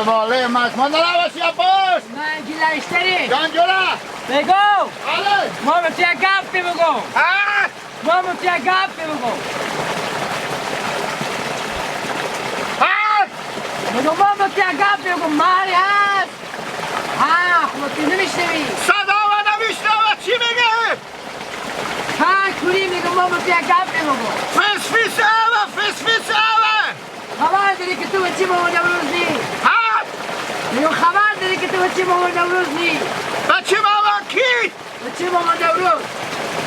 باله مزمان نباشی عباس. نه گیله اشتری. جان جورا. بگو. بله. ما به توی گپی بگو. ما به توی گپی بگو. بگو ما به توی گپی بگو ماری هست. ها خب تو نمیشنوی. صدا و نمیشنوه چی میگه؟ ها کوری میگه ما به توی گپی بگو. فس فس اوه فس فس اوه. خبر داری که تو بچی مامان نوروز نی؟ ها؟ میگم خبر داری که تو بچی مامان نوروز نی؟ بچه مامان کی؟ بچی مامان نوروز.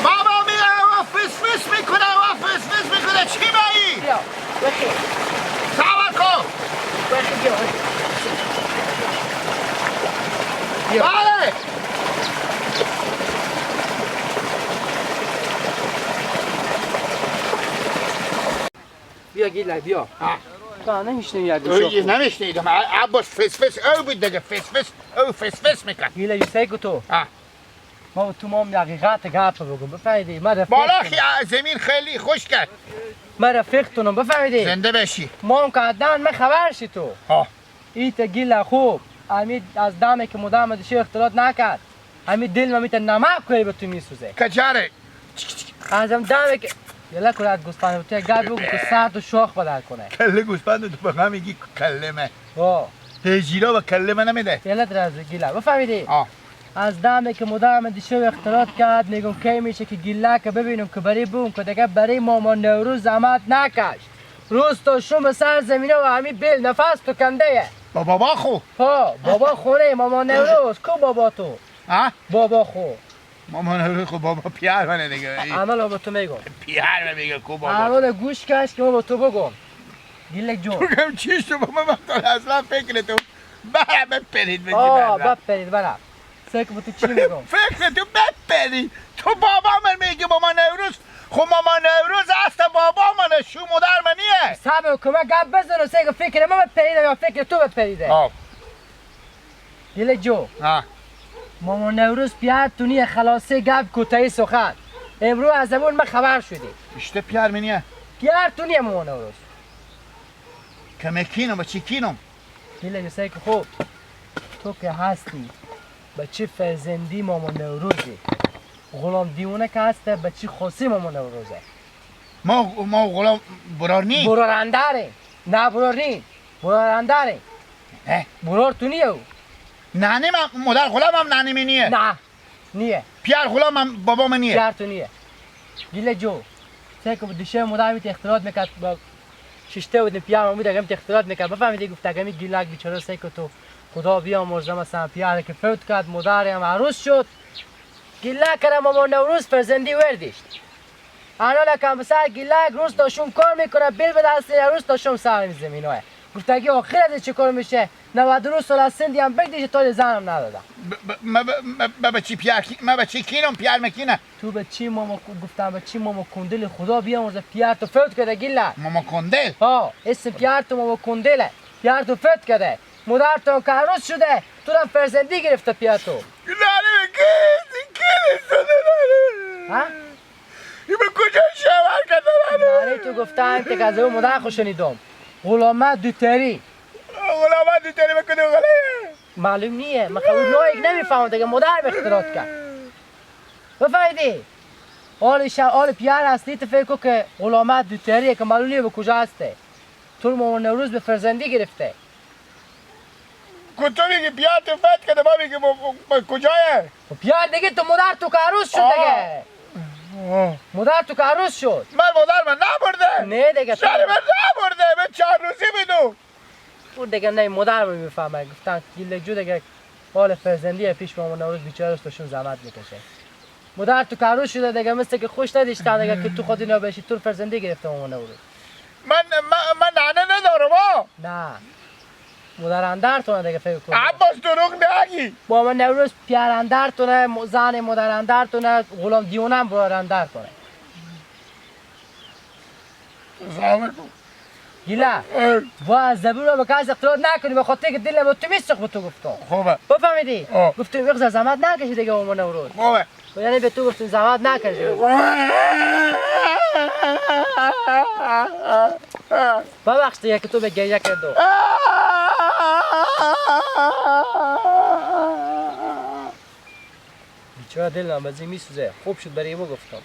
بابا میگه و فس فس میکنه و فس فس میکنه چی میگی؟ بیا بخیر. صبر کن. بخیر بیا. بیا. بله. بیا گیلک بیا. تو نمیشنوی از گوشا. نمیشنیدم عباس فس فس او بود دیگه فس فس او فس فس میکرد. گیلک سیکو تو. ما تو مام حقیقت گپ بگم بفهمیدی؟ من رفیق بالا زمین خیلی خوش کرد. من رفیقتونم بفهمیدی؟ زنده بشی. ما هم که عدن من خبر شی تو. ایت گیله خوب امید از دمه که مدام دشی اختلاط نکرد. امید دل من میت نمک کوی به تو میسوزه. کجاره؟ ازم دمه که یلا کلات گوسفند تو گپ بگو که سرد و شاخ بدل کنه. کله گوسفند تو به من میگی کلمه. هجیرا و کلمه نمیده. یلا دراز گیله بفهمیدی؟ از دمه که مدام دیشو اختلاط کرد میگم کی میشه که گیله که ببینم که بری بوم که دیگه برای مامان نوروز زحمت نکش. روز تا شوم سر زمینه و همین بیل نفس تو کنده. با بابا خو. ها بابا خونه مامان نوروز کو بابا تو؟ ها؟ بابا خو. مامان نوروز خو بابا پیار منه دیگه. عمل با تو میگم. پیار من میگه کو بابا. عمل گوش کش که ما با تو بگم. گیلک جون. تو کم چیش تو با من اصلا فکر تو برا بپرید بگی. بپرید برا. سیک با تو چی میگم؟ فکر تو بپرید. تو بابا من میگه مامان نوروز خب مامان نوروز هست بابا منه شو مادر منیه. صبر کن من گپ بزنم سیک فکر من بپریده یا فکر تو بپریده. گیلک جو. مامان نوروز پیار تو نیه خلاصه گپ کوتاهی سخن. امروز از زبون من خبر شدی. اشته پیار منیه؟ پیار تو نیه مامان نوروز. کمکینم و چیکینم. گیلک سیک خوب تو که هستی بچه فرزندی مامان نوروزی. غلام دیوانه که هسته بچه خوصی مامان نوروزه. ما غلام برار نی؟ برار انداره. نه برار نی. برار انداره. برار تو نیه او. ننه من مادر غلامم ننه می نیه. نه نیه. پیار غلامم بابام نیه. پیار تو نیه. گیله جو سیکو دیشه مادر میت اختلاط میکرد با ششته بودیم پیار مامید اگه اختلاط میکرد بفهمیدی گفت اگه می گیلک بیچاره سیکو تو خدا بیامرزه مثلا پیاره که فوت کرد مادرم عروس شد گیلک کرد مامان نوروز فرزندی وردیشت. الان کم سر گیلک روز تا شوم کار میکنه بیل به دست روز تا شوم سر زمیناه. گفت اگه آخر از چه کار میشه 92 سال از سندی هم بگدیشه تا زنم ندادم. ما به چی پیار ما به چی کینم پیار مکینه. تو به چی ماما گفتم به چی ماما کندل خدا بیامرزه پیار تو فوت کرده گیلک. ماما کندل؟ ها اسم پیار تو ماما کندله. پیار تو فوت کرده. مادر تو که عروس شده تو هم فرزندی گرفته پیار تو. نره کی کی ها؟ این به کجا شوهر کرده نره تو گفتم که از اون مادر خوش شنیدم. غلامه دوتری. غلامه دوتری به کدوم غلامه؟ معلوم نیه من قبول نایک نمیفهمم دیگه مادر به اختلاط کرد. بفهمیدی؟ آل پیار اصلی تو فکر که غلامه دوتریه که معلوم نیه به کجا هسته. تو مامان نوروز به فرزندی گرفته. تو میگی پیار تو فت کرده ما میگی کجایه؟ پیار دیگه تو مادر تو که عروس شد دیگه. مادر تو که عروس شد. من مادر من نبرده. نه دیگه چرا من نبرده من 4 روزی بدو. اون دیگه نه مادر من میفهمه گفتن گیله جو دیگه حال فرزندی پیش مامان نوروز بیچاره است زحمت میکشه. مادر تو که عروس شده دیگه مثل که خوش نداشتن دیگه که تو خود اینا بشی تو فرزندی گرفته مامان نوروز. من من ننه ندارم. نه مادر اندر تونه دیگه فکر کن. عباس دروغ نگی. با من نوروز پیار اندر تونه زن مادر اندر تونه غلام دیوانم برار اندر تونه. گیله با از زبون رو به کس اختلاط نکنی به خاطر که دلم با تو میسوخت به تو گفتم. خوبه. بفهمیدی؟ گفتم یه زحمت نکشی دیگه مامان نوروز. خوبه. یعنی به تو گفتم زحمت نکشی. ببخش دیگه که تو به گریه کردم. بیچاره دلم از این میسوزه. خوب شد برای ما گفتم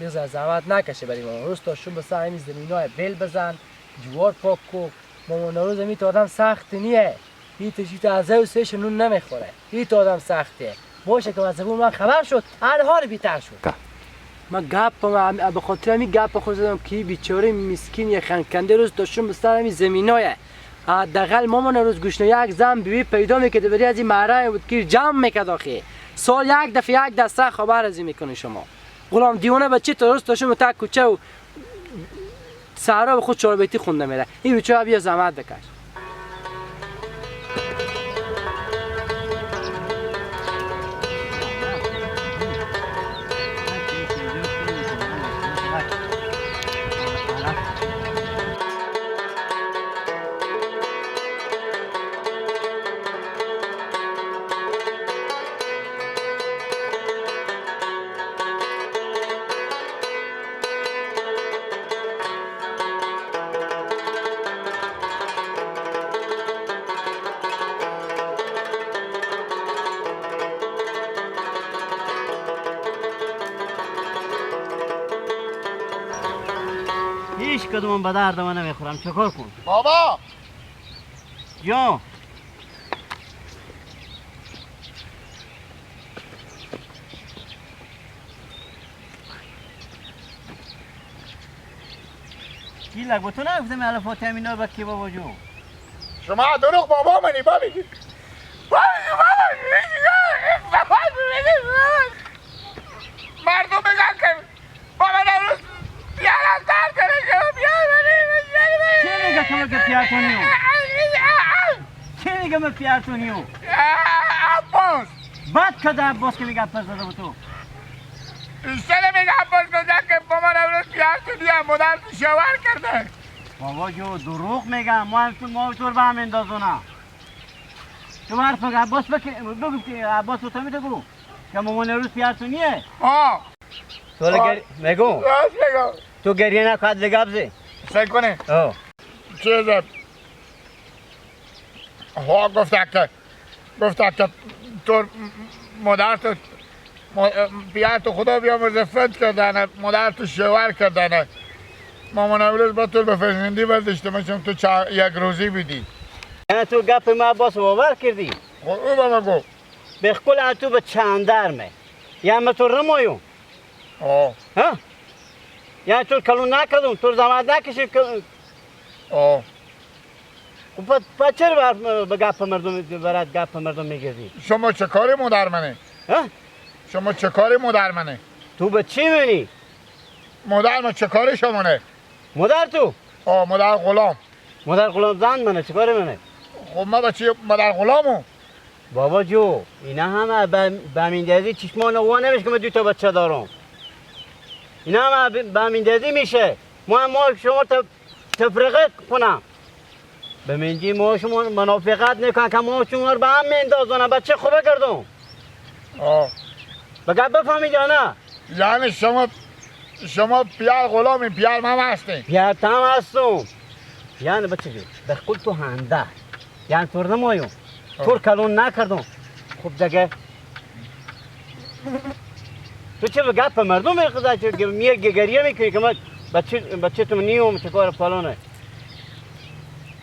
بزن زحمت نکشه برای ما. روز تا شب بسه همین زمینای بیل بزن، جوار پاک کو. مامان روز می تا آدم سخت نیه. هیچ از او سهش نون نمیخوره. هیچ آدم سخته. باشه که از زبون من خبر شد، هر حال بیتر شد. من گپ به خاطر همین گپ خود زدم که بیچاره مسکین یه خنکنده روز تا شب بسه همین زمینای. حداقل مامان روز گوشنه یک زن بیوی پیدا میکرد بری از این معره بود که جمع میکرد آخه. سال یک دفعه یک دسته خبر از این میکنه شما. غلام دیوانه بچه تا روز تا شب تا کوچه و سهرا به خود چهار بیتی خونده میره. این بیچاره بیا زحمت بکش. هیچ کدوم به درد من نمیخورم. چکار کن بابا؟ جان کی لگو تو نگفتم علفات همینا رو بکی بابا جون. شما دروغ بابا منی بابی. مردم بگن که بابا نوروز پیار از در کنه که پیار چه میگه که من پیار تو نیو؟ چه میگه من پیار تو نیو؟ عباس بد کده عباس که میگه عباس زده بود تو. سر میگه عباس گفته که بابا نوروز پیار تو نیو مادر تو شوهر کرده. بابا جو دروغ میگم. ما هم تو ما تو به هم اندازونه. تو حرف عباس بگو که عباس تو میده بگو که مامان روز پیار تو نیه. آه تو میگم تو گریه نکن لگبزه سعی کنه. آه چیزه ها گفته که تو مادر تو پیار تو خدا بیامرزه فت کردنه، مادر تو شوهر کردنه. مامان امروز با تو به فرزندی برداشته من تو یک روزی بیدی. یعنی تو گپ ما عباس باور کردی؟ خب او به من گفت به قول تو به چندرمه یعنی من تو رمایون. آه ها؟ یعنی تو کلون نکردم، تو زحمت نکشید. آه خب پس چرا به گپ مردم برات گپ مردم میگردی؟ شما چه کاری مادر منه؟ ها؟ شما چه کاری مادر منه؟ تو به چی منی؟ مادر من چه کاری شما نه؟ مادر تو؟ آه مادر غلام. مادر غلام زن منه، چه کاری منه؟ خب من بچه مادر غلامو. بابا جو اینا همه بمیندازی چشمان وا نمیشه که من دو تا بچه دارم. اینا همه بمیندازی میشه. ما شما تفرقه کنم. بمیندی ما شما منافقت نکن که ما شما رو به هم میندازن. بچه خوبه کردم. آه بگه بفهمید یا نه؟ یعنی شما پیار غلامی، پیار من هستین. پیار تام هستم. یعنی بچه جو به قول تو هنده یعنی تو نمایون تو کلون نکردم. خب دیگه تو چه به گپ مردم میخواد که میه گریه میکنی که من بچه تو نیوم چه کار فلانه.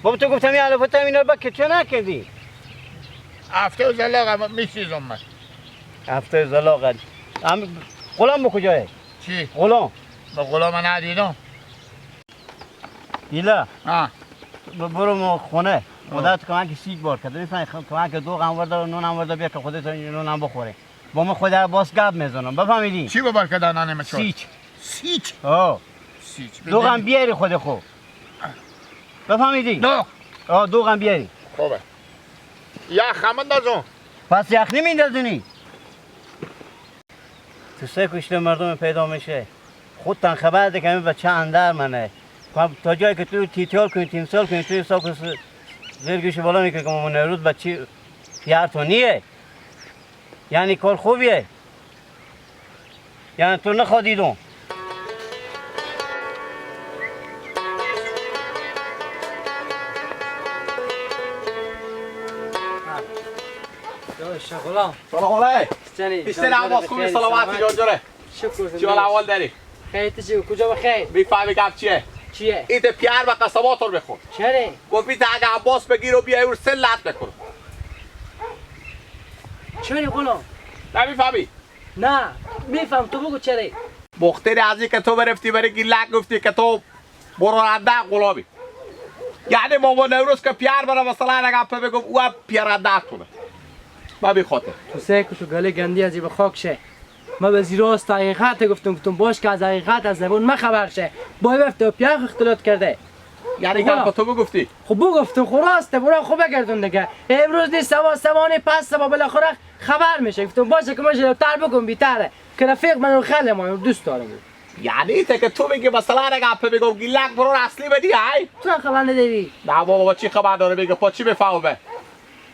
بابا تو گفتم یه علفات اینا رو بکه چه نکردی؟ هفته زلاقه میسیزم من. هفته زلاقه غلام به کجاه؟ چی؟ غلام به غلام من ندیدم. ایلا برو ما خونه خودت کمک سیج بار کرده میفهمی کمک دوغ هم ورده نون هم ورده بیا که خودت نون هم بخوره. با من خود عباس گپ میزنم بفهمیدی؟ چی بار کرده نان چی؟ سیچ. سیچ؟ آه سیچ دوغ هم بیاری خود خو بفهمیدی؟ دوغ آه دوغ هم بیاری. خوبه یخ هم اندازم. پس یخ نمیندازونی؟ تو سه کشته مردم پیدا میشه خودتان خبر ده که همین بچه اندر منه. تا جایی که تو تیتیال کنی تیمسال کنی توی حساب کنی زیر گوش بالا میکنی که مامان نوروز بچه پیار تو نیه. یعنی کار خوبیه. یعنی تو نخوادیدم. باشه غلام. سلام علیک. بیشتر عباس خوبی سلامتی جان جوره. شکر. چی حال احوال داری؟ خیر تو چی؟ کجا بخیر؟ میفهمی گپ چیه؟ چیه؟ ایت پیار و قسمات رو بخور. چرا؟ گفت بیت اگه عباس بگیر و بیای اور سه لط بکن. چرا غلام؟ نمیفهمی؟ نه میفهم تو بگو چرا؟ مختار از که تو برفتی برای گیلک گفتی که تو برو رنده غلامی. یعنی مامان نوروز که پیار برای مثلا اگه بگم او پیارنده تونه. ما بی خاطر. تو سه که تو گله گندی از به خاک شه. ما به زیراست حقیقت گفتم باش که از حقیقت از زبون ما خبر شه. با رفته پیار اختلاط کرده. یعنی گپ تو بگفتی؟ خب بگفتم خب راسته برو خوب بگردون دیگه. امروز نیست سوا سوانه پس سبا بالاخره خبر میشه. گفتم باشه که ما جلوتر بگم بیتره. که رفیق من خیلی ما دوست دارم. یعنی تا که تو میگی مثلا اگه بگم گیلک برو اصلی بدی ای تو خبر نداری؟ نه بابا چی خبر داره میگه پا چی بفهمه؟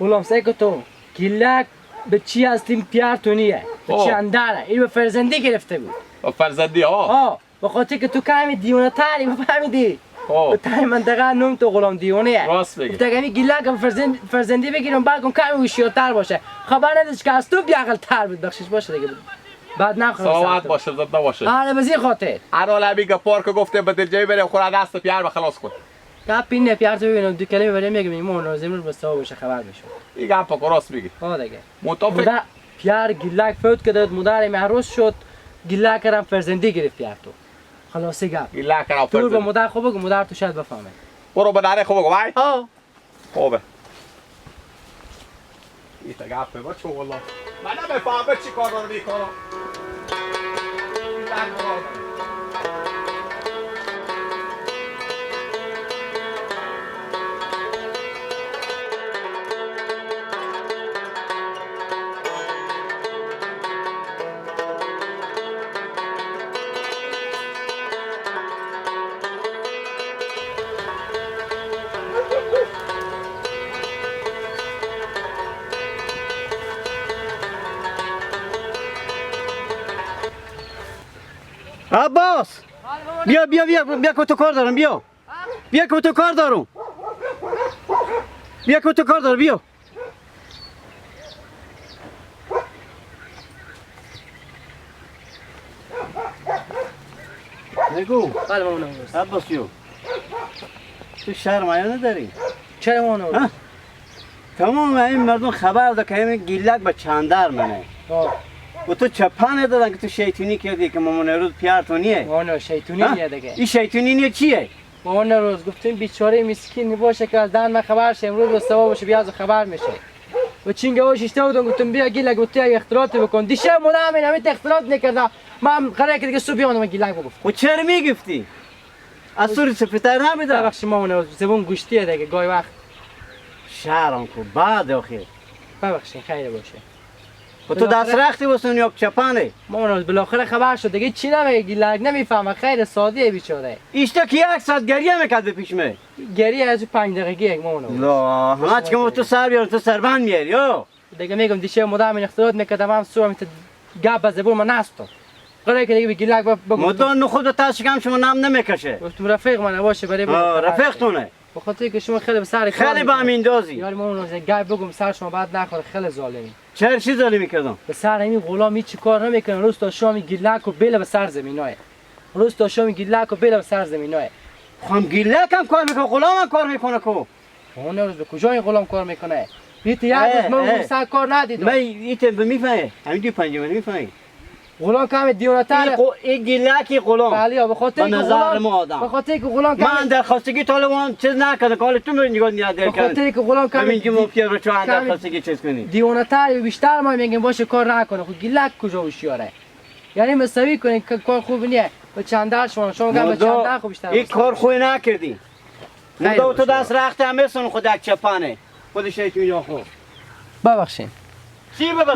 غلام سعی که تو گیلک به چی هستیم پیار تو نیه به چی اندره این به فرزندی گرفته بود. به فرزندی ها؟ ها به خاطر که تو کمی دیوانه تری بفهمیدی. به تای منطقه نوم تو غلام دیوانه. راست میگی. گفت اگه گیلک فرزندی بگیرم بعد کمی هوشیارتر باشه. خبر نداشت که از تو بیعقل تر بود. بخشش باشه دیگه. بعد نخوام سلامت باشه زد نباشه. آره به زیر خاطر. هر میگه پارک گفته به دلجویی بریم خورا دست پیار خلاص کن. گپ اینه پیار تو ببینم دو کلمه بریم میگم ایمان لازم رو بسته باشه خبر میشه. این گپ راست میگی. ها دیگه. متفق پیار گیلک فوت کرد مادر معروس شد گیلک رم فرزندی گرفت پیار تو. خلاصه گپ. گیلک رم فرزندی. تو به مادر خوب بگو مادر تو شاید بفهمه. برو به نره خوب بگو وای. ها. خوبه. این گپ بچو والله. من نمیفهمم چی کار داره میکنه. عباس بیا بیا بیا بیا که تو کار دارم بیا بیا که تو کار دارم بیا که تو کار دارم بیا. نگو بله مامان عباس جو تو شرم آیا نداری؟ چرا مامان؟ تمام این مردم خبر داد که همین گیلک به چندر منه و تو چپانه دادن که تو شیطونی کردی که مامان روز پیار تو نیه. مامان شیطونی نیه دیگه. این شیطونی نیه چیه؟ مامان روز گفتیم بیچاره مسکین باشه که از دهن من خبر شه امروز به سوا باشه بیا از خبر میشه. و چینگه ها شیشته بودم گفتم بیا گیلک گفت یک اختلاط بکن. دیشب مدام این همین اختلاط نکردم. من قراره که دیگه صبح بیام گیلک بگفت. و چرا میگفتی؟ از سوری سفتر نمیدم. ببخشید مامان روز زبون گوشتیه دیگه گاهی وقت. شرم کو بعد آخر. ببخشید خیر باشه. و تو دست رختی واسه یا چپانه؟ مامان بالاخره خبر شد دیگه چی نمیگه گیلک نمیفهمه خیر ساده بیچاره. ایشتا که یک ساعت گریه میکرد به پیش می. گریه از 5 دقیقه یک مامان. لا همه چی که تو سر بیار تو سربند میاری یا دیگه میگم دیشب مدام این اختلاط میکردم هم صبح گپ از زبون من نستم. قراره که دیگه به گیلک بگم. مدام خود تا شکم شما نم نمیکشه. گفتم رفیق من باشه برای رفیقتونه. به خاطر که شما خیلی به سر خیلی به اندازی. یاری مامان گپ بگم سر شما بعد نخوره خیلی ظالمی. چرا چی ظالمی کردم؟ به سر همین غلام هیچ کار نمیکنه روز تا شام گیلک و بیل به سر زمینای. روز تا شام گیلک و بیل به سر زمینای. خم گیلک هم کار میکنه غلام هم کار میکنه کو. اون روز به کجا این غلام کار میکنه؟ بیت یک روز من سر کار ندیدم. من ایت به میفهمی؟ همین دو پنجه من میفهمی. غلام کم دیوانه تر. این گیلکی غلام. بله به خاطر اینکه غلام به خاطر اینکه غلام من درخواستگی طالبان چیز نکرده که حالا تو من نگاه نیاد به خاطر اینکه غلام کم همین که مفتی رو چون درخواستگی چیز کنی دیوانه تر بیشتر ما میگیم باشه کار نکنه. خب گیلک کجا هوشیاره؟ یعنی مساوی کنین که کار خوب نیه به چندر شما به چندر خوب بیشتر این کار خوب نکردی. مدو تو دست رخت همه سن خودک چپانه خودش اینجا خوب. ببخشید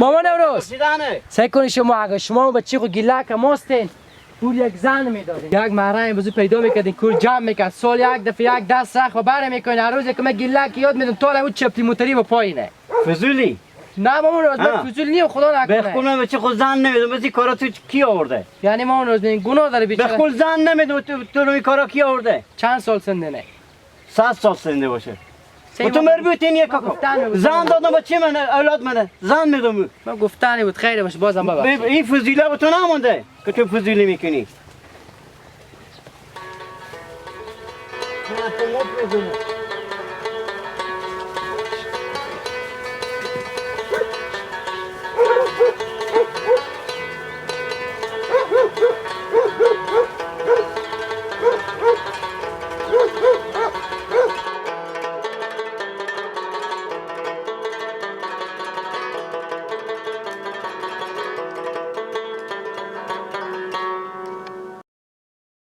مامان امروز سعی کنید شما اگه شما بچه خو گیلک ماستین کور یک زن میدادین یک محرم بزرگ پیدا میکردین کور جمع میکرد سال یک دفعه یک دست رخ و بر میکنین هر روز که من گیلک یاد میدم تا اون چپلی موتری به پایینه. فضولی نه مامان روز من فضول نیم خدا نکنه. به خونه بچه خود زن نمیدم بس این کارا تو کی آورده؟ یعنی مامان روز این گناه داره بیچاره. به خود زن نمیدم تو رو این کارا کی آورده؟ چند سال سنده نه؟ 100 سال سنده باشه. و تو مربوطی نیه کاکا. زن دادم بچه منه، اولاد منه، زن میدم. من گفتنی بود، خیر باشه، بازم ببخشید. این فضیله به تو نمونده که تو فضیلی میکنی.